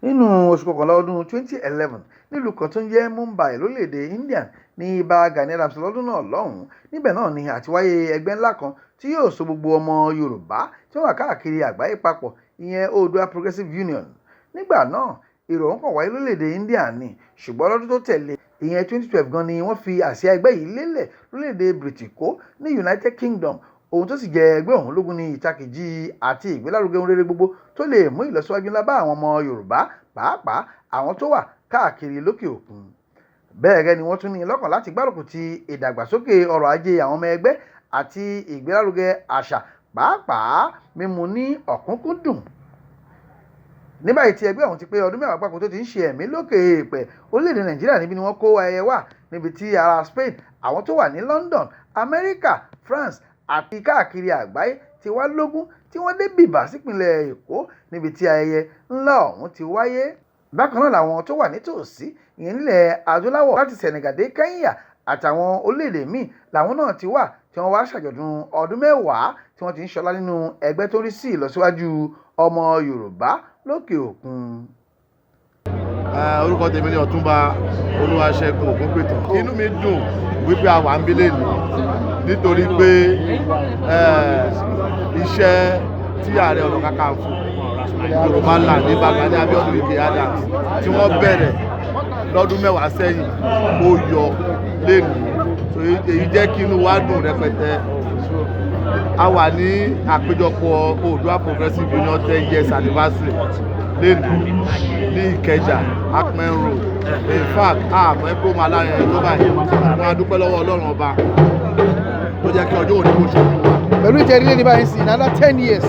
Nínú oṣù kọkànlá ọdún 2011, nílùú kan tó ń jẹ́ Mumbai lórílẹ̀-èdè India ní Ìbà Gani Adams lọ́dún náà lọ́hùn-ún. Níbẹ̀ náà ni àti wáyé ẹgbẹ́ ńlá kan tí yóò so gbogbo ọmọ Yorùbá tí wọ́n wà káàkiri àgbáyé papọ̀, ìyẹn Oòduà Progressive Union. Nígbà náà, èrò ọ̀hún kàn wáyé lórílẹ̀-èdè India ni, ṣùgbọ́n lọ́dún tó tẹ̀lé, ìyẹn 2012 gan ni wọ́n fi àsíá ẹgbẹ́ yìí lélẹ̀ lórílẹ̀-èdè Bìrìtìkó ní United Kingdom. Ohun tó sì jẹ ẹgbẹ́ ọ̀hún lógún ni ìtàkìjí àti ìgbélárugẹ ohun rere gbogbo tó lè mú ìlọsíwájú ńlá bá àwọn ọmọ Yorùbá, pàápàá àwọn tó wà káàkiri lókè òkun. Bẹ́ẹ̀ gẹ́gẹ́ ni wọ́n tún ní lọ́kàn láti gbárùkù ti ìdàgbàsókè ọrọ̀ ajé àwọn ọmọ ẹgbẹ́ àti ìgbélárugẹ àṣà, pàápàá mímú ní ọ̀kúnkúndùn. Ní báyìí tí ẹgbẹ́ ọ̀hún ti pé ọdún 10 gbáko tó ti ń ṣe ẹ̀mí lókè eèpẹ̀, orílẹ̀-èdè Nàìjíríà níbí ni wọ́n kó ayẹyẹ wà, níbi tí ará Spain, àwọn tó wà ní London, Amẹ́ríkà, France àti káàkiri àgbáyé ti wá lógún tí wọ́n dé bìbà sípínlẹ̀ Èkó níbi tí ayẹyẹ ńlá ọ̀hún ti wáyé. Bákan náà làwọn tó wà nítòsí, ìyẹn nílẹ̀ adúláwọ̀ láti Senegal dé Kenya àtàwọn orílẹ̀-èdè míì làwọn náà ti wá tí wọ́n wá ṣàjọ̀dún ọdún 10 tí wọ́n ti ń ṣọlá nínú ẹgbẹ́ tó ń rí sí ìlọsíwájú ọmọ Yorùbá lókè òkun. Orúkọ tèmi ni Ọ̀túnba Olúwaṣẹ́gun Ògúnpìtàn. Inú mi dùn wípé a wà ń bí lónìí nítorí pé iṣẹ́ tí Ààrẹ Ọ̀nà Kakanfò Yorùbá land ní Ìbà Gani Abíọ́dún Ìgè Adams tí wọ́n bẹ̀rẹ̀ lọ́dún 10 sẹ́yìn ó yọ lénìí. So èyí jẹ́ kí inú wa dùn rẹpẹtẹ. A wà ní àpéjọpọ̀ Oòduà Progressive Union 10 years anniversary lénìí ní Ìkẹjà, Akmen Road. In fact, àmọ́ ẹ pé ó máa lárinrin tó báyìí. Wọn á dúpẹ́ lọ́wọ́ Ọlọ́run Ọba tó jẹ́ kí ọjọ́ òní kó ṣojú wa. Pẹ̀lú ìtẹ̀rí ní báyìí sí in another 10 years,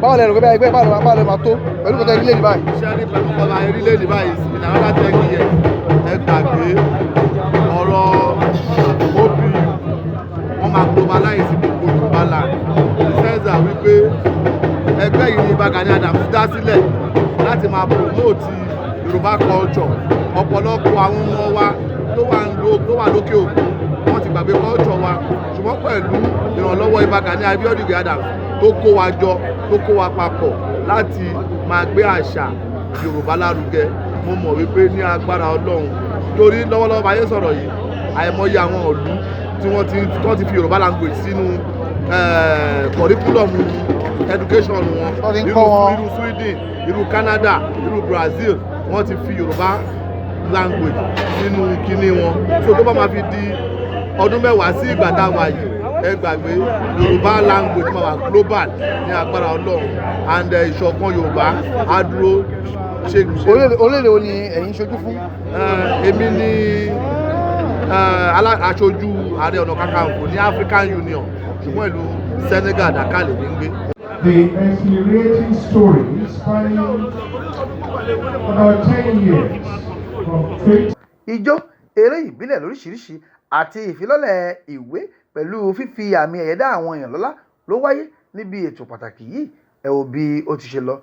báwo lẹ rò pé ẹgbẹ́ báwo lè máa tó pẹ̀lú ìtẹ̀rí ní báyìí? Iṣẹ́ ní pẹ̀lú kọ́lá erílẹ̀-èdè báyìí, in another 10 years, ẹ gbàgbé ọ̀rọ̀ OPU, wọ́n máa globalize gbogbo Yorùbá land, in the sense that wípé ẹgbẹ́ yìí ní Ìbà Gani Adams dá sílẹ̀ láti máa promote Yorùbá culture. Ọ̀pọ̀lọpọ̀ àwọn ọmọ wa tó wà lókè òkun, wọ́n ti gbàgbé culture wa, ṣùgbọ́n pẹ̀lú ìrànlọ́wọ́ Ìbà Gani Abiodun Ige Adams tó kó wa jọ, tó kó wa papọ̀ láti máa gbé àṣà Yorùbá lárugẹ, mo mọ̀ wípé ní agbára Ọlọ́run, torí lọ́wọ́lọ́wọ́ báyé sọ̀rọ̀ yìí, àìmọye àwọn ìlú tí wọ́n ti tí wọ́n ti fi Yorùbá language sínú curriculum education wọn. Wọ́n ti ń Irú kọ́ wọn. Irú Sweden, irú Canada, irú Brazil, wọ́n ti fi Yorùbá language sínú kinní wọn. So tó bá máa fi di ọdún 10 sí ìgbà tá a wà yìí, ẹ gbàgbé, Yorùbá language máa wà global ní agbára Ọlọ́run, and ìṣọ̀kan Yorùbá á dúró ṣe ṣe. Orílẹ̀-èdè wo ni ẹ̀yin ṣojú fún? Èmi ni aṣojú Ààrẹ Ọ̀nà Kakanfò ní African Union, ṣùgbọ́n ìlú Senegal, Dakar lèmi ń gbé. The exhilarating story spanning about 10 years from 20 Ijó, eré ìbílẹ̀ lóríṣiríṣi àti ìfilọ́lẹ̀ ìwé pẹ̀lú fífi àmì ẹ̀yẹ dá àwọn èèyàn lọ́lá ló wáyé níbi ètò pàtàkì yìí. Ẹ wo bí ó ti ṣe lọ.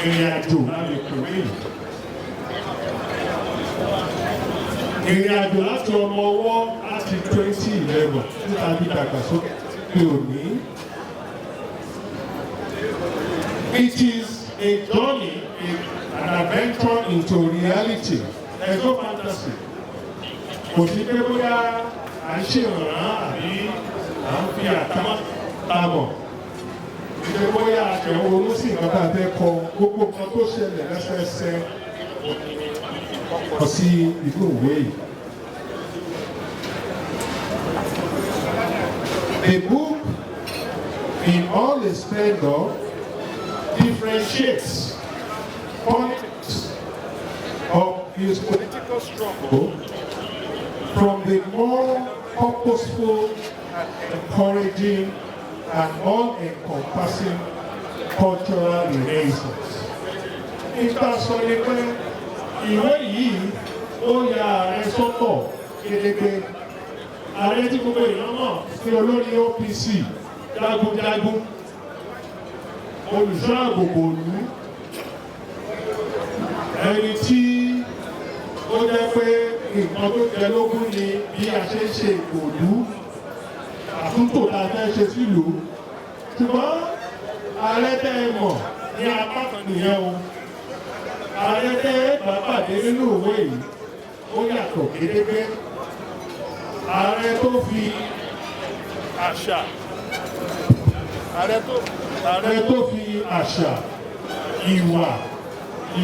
Ìrìn àjò láti kòwé yìí. Ìrìn àjò láti ọmọ ọwọ́ láti 2011 títa bí dàgbàsókè títí òní. It is a journey, an adventure into reality. There is no fantasy. Kò sí pé bóyá à ń ṣèrànràn àbí à ń fi àtàmọ́ tamọ̀ ìṣe, bóyá àtẹ̀wò ronú sí nǹkan tá a fẹ́ kọ. Gbogbo nǹkan tó ṣẹlẹ̀ lẹ́sẹẹsẹ kọ sí inú ìwé yìí. The book in all its splendor differentiates politics of his political struggle from the more purposeful and encouraging and all-encompassing cultural renaissance. Ìta sọ ni pé ìwé yìí Ó ya ààrẹ sọ́tọ̀ gedegbe, ààrẹ tí gbogbo èèyàn mọ̀ sí olórí OPC, jagunjagun, olùṣọ́ àgbògbò ìlú, ẹni tí ó jẹ́ pé nǹkan tó jẹ lógún ni bí a ṣe ń ṣe ìkòlú, àtúntò tá a fẹ́ ṣe sílùú. Ṣùgbọ́n ààrẹ tẹ́ ẹ mọ̀ ní apá kan nìyẹn o. Ààrẹ tẹ́ ẹ bá pàdé nínú ìwé yìí, ó yàtọ̀ gédégbé. Ààrẹ tó fi àṣà, ààrẹ tó fi àṣà, ìwà,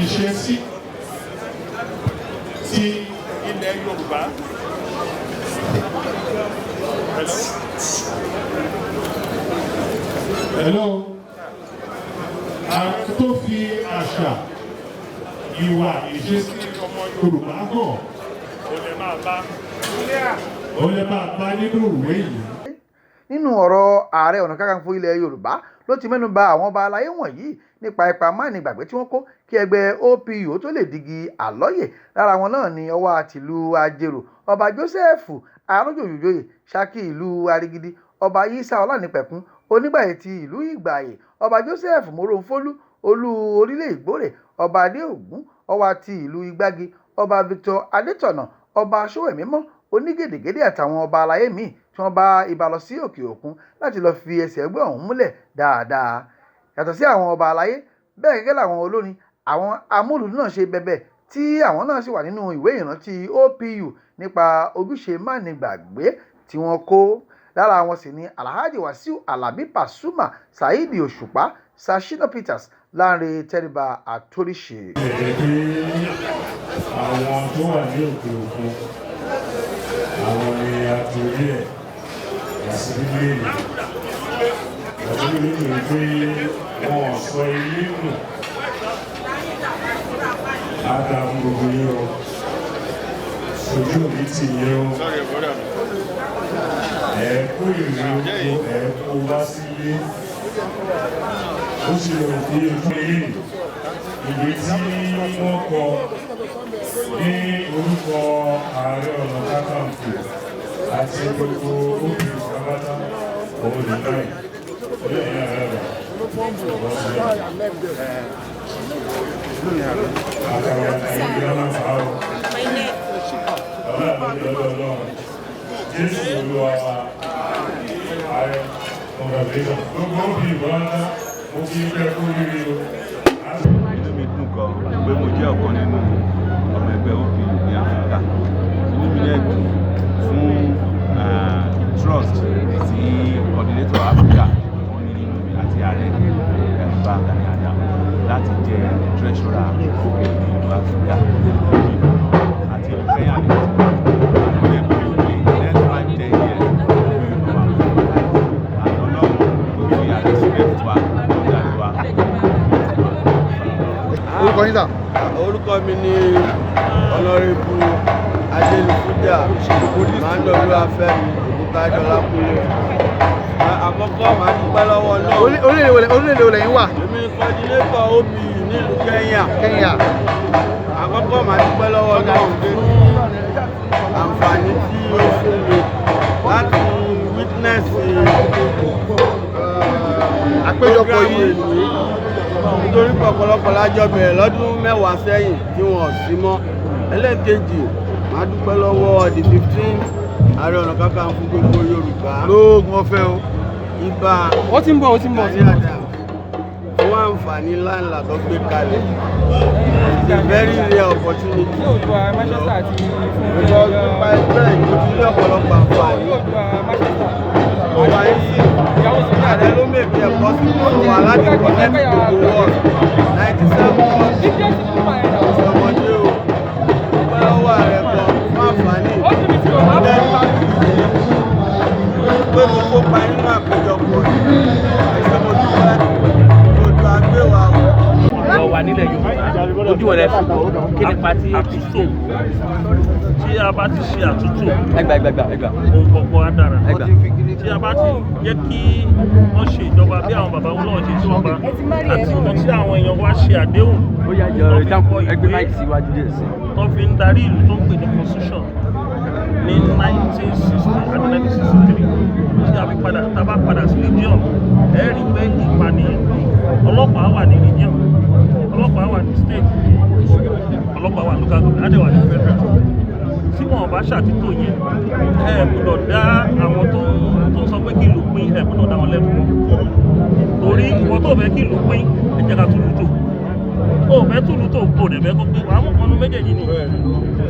ìṣesí ti ilẹ̀ Yorùbá. Hello? Hello? Ààrẹ tó fi àṣà, ìwà, ìṣesí ọmọ Yorùbá hàn, ó lè máa bá nínú ìwé yìí. Nínú ọ̀rọ̀, Ààrẹ Ọ̀nà Kakanfò ilẹ̀ Yorùbá ló ti mẹ́nu ba àwọn ọba aláyé wọ̀nyí nípa ipa mánigbàgbé tí wọ́n kó kí ẹgbẹ́ OPU tó lè digi àlọ́yè. Lára wọn náà ní Ọwá tìlú Ajerò, Ọba Joseph Arọ́jòjòyè Saki ìlú Arigidi, Ọba Yísà Ọlánìpẹ̀kun Onígbàyè ti ìlú Ìgbàyè, Ọba Joseph Moronfolu, Olú orílẹ̀ Ìgbòrè, Ọba Adéògùn, Ọwá ti ìlú Ìgbági, Ọba Victor Adétọ̀nà, Ọba Sowemimo Onígèdègèdè àtàwọn ọba aláyé míì tí wọ́n bá ibà lọ sí òkè òkun láti lọ́ọ́ fi ẹsẹ̀ ẹgbẹ́ ọ̀hún múlẹ̀ dáadáa. Yàtọ̀ sí àwọn ọba aláyé, bẹ́ẹ̀ gẹ́gẹ́ làwọn olórin, àwọn amúlùúdùn náà ṣe bẹbẹ, tí àwọn náà sì wà nínú ìwé ìrántí OPU nípa ojúṣe mánigbàgbé tí wọ́n kó. Lára wọn sì ni Alhaji Wasiu Alabi Pasuma, Saheed Òṣùpá, Sir Shina Peters, Lanre Tẹ́ríba àtòríṣe. Ẹ̀jẹ̀ pé àwọn tó wà ní òkè òkun, àwọn ni a torí ẹ̀ wá sí nílé àti nítorí pé wọn ò sọ ilé nù. Á dáa fún gbogbo yín o, ojú òní tì yín o. Ẹ kó ìrìn oko, ẹ kó wá sílé. Ó sì rò pé ojú ilé ìwé tí wọ́n kọ ní orúkọ Ààrẹ Ọ̀nà Kakanfò àti gbogbo OPC pátápátá òun ní báyìí. Ó yẹ ìyá rẹ̀ rẹ̀ wọ́n ti àkàrà ìgbà máa fà á o. Ọlá àti ọlọ́ Ọlọ́run Jésù Olúwa wa. Ààrẹ, congratulations. Gbogbo OPC pátá, mo kí pẹ́ kú rírì o. Inú mi dùn gan pé mo jẹ́ ọ̀kan nínú ọmọ ẹgbẹ́ OPU ní Áfíríkà. Inú mi dẹ̀ dùn fún trust tí coordinator Africa wọ́n ní nínú mi àti ààrẹ Ìbà Gani Adams láti jẹ́ treasurer OPU ní ìlú Áfíríkà àti ìlú Kenya ní ti mo lè pè pé next 5-10 years OPU wà àti Ọlọ́run tó fi ààrẹ sílẹ̀ fún wa tó darí wa. Orúkọ yín, sà? Orúkọ mi ni Honourable Adélufujà Mandolúwàfẹ́mi Ògúntájọlákúnlé. Àkọ́kọ́, màá dúpẹ́ lọ́wọ́ Ọlọ́run. Orílẹ̀-èdè wo lẹ́yìn wà? Èmi ni coordinator OPU nílùú Kenya. Kenya. Àkọ́kọ́, màá dúpẹ́ lọ́wọ́ Ọlọ́run fún àǹfààní tí ó fún mi láti witness àpéjọpọ̀ yìí. Nítorí pé ọ̀pọ̀lọpọ̀ lájọ bẹ̀rẹ̀ lọ́dún 10 sẹ́yìn tí wọ́n ò sí mọ́. Ẹlẹ́ẹ̀kejì, màá dúpẹ́ lọ́wọ́ the 15 Ààrẹ Ọ̀nà Kakanfò gbogbo Yorùbá, Lóògùn ọ̀fẹ́ o. Ìbà Ó ti ń bọ̀, ó ti ń bọ̀. Gani Adams, fún àǹfààní ńláńlá tó gbé kalẹ̀. It's a very rare opportunity. Yóò Manchester àti Because nípa ẹgbẹ́ yìí, mo ti rí ọ̀pọ̀lọpọ̀ àǹfààní. Yóò Manchester. Mo wà ní sí ààrẹ ló make it possible fún wa láti connect gbogbo world, 97 countries. Ọmọdé o, dúpẹ́ lọ́wọ́ ààrẹ gan fún àǹfààní pé mo kópa nínú àpéjọpọ̀ yìí. Ẹ̀ṣẹ̀, mo dúpẹ́, odò àgbéwà o. Ọ̀rọ̀ wa nílẹ̀ Yorùbá, ojú rẹ̀ fi kí nípa tí APC. Tí a bá ti ṣe àtúntò, Ẹgbà, ẹgbà, ẹgbà, ẹgbà. Ohun gbogbo á dára. Ẹgbà. Tí a bá ti jẹ́ kí wọ́n ṣe ìjọba bí àwọn bàbá wọn náà ṣe ṣọba àti nǹkan tí àwọn èèyàn wa ṣe àdéhùn Ó yá jọ tó fi dákun kọ ẹgbẹ́ ìwé mic síwájú díẹ̀ sí. tó fi ń darí ìlú tó ń pè ní constitution ní 1960 àti 1963, tí a fi padà, tá a bá padà sí region, ẹ rí i pé ìpànìyàn, ọlọ́pàá wà ní region, ọlọ́pàá wà ní state, ọlọ́pàá wà local government, á dẹ̀ wà ní federal. Tí wọn bá ṣàtúntò yẹn, ẹ gbọ́dọ̀ dá àwọn tó ń sọ pé kí ìlú pín, ẹ gbọ́dọ̀ dá wọn lẹ́nu mọ́, torí ìwọ tó fẹ́ kí ìlú pín, ẹ jẹ́ ká túlù tò. Ó fẹ́ túlù tò, kò dẹ̀ fẹ́ kó pín, wàá mú kọ́nu méjèèjì ni.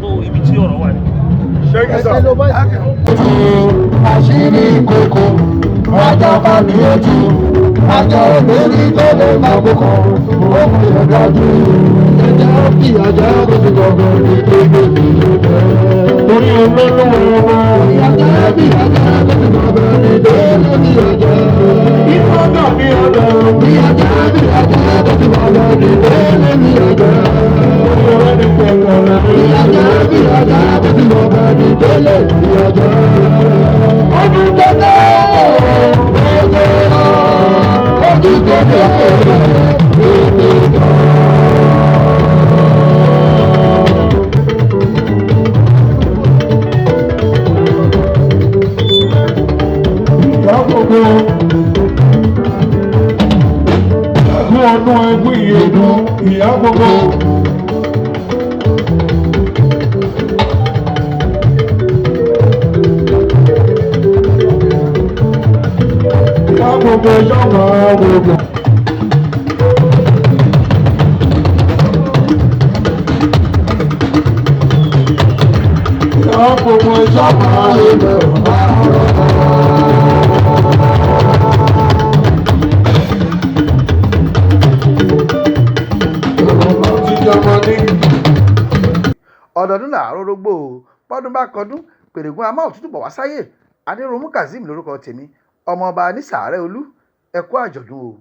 So ibi tí ọ̀rọ̀ wà ní. Àṣírí kòkó ajá bá mi ojú ajá olórí tó lè máa kókó ó fi ọ̀dájú ẹja fi ajá tó ti gbọ̀ngàn ní gbogbo ìlú bẹ́ẹ̀. Torí olólùwẹ̀ wọn. Ìyájá bí ajá tó ti gbọ̀ngàn ní gbogbo ìyájá. Ìfọ̀dọ̀ ní ọ̀dọ̀. Ìyájá bí ajá tó ti gbọ̀ngàn ní gbogbo ìyájá. Ìyájá bí ajá tó ti gbọ̀ngàn ní gbogbo ìyájá. Ojú tẹ́tẹ́ ojú ojú tẹ́tẹ́ ojú tẹ́tẹ́. Ìyá gbogbo, ẹkún ọdún, ẹkún ìyèdún, ìyá gbogbo. Ìyá gbogbo yọ̀mọ̀ gbogbo. Ìyá gbogbo yọ̀mọ̀ gbogbo. Ọdọọdún làárọ̀ rógbó o, bọ́dún bá kọdún pèrègùn àmọ́ òtútù bọ̀ wá sáyé. Adéròmù Kazeem lórúkọ tèmi, ọmọọba ní sàárẹ̀ olú. Ẹ kú àjọ̀dún o.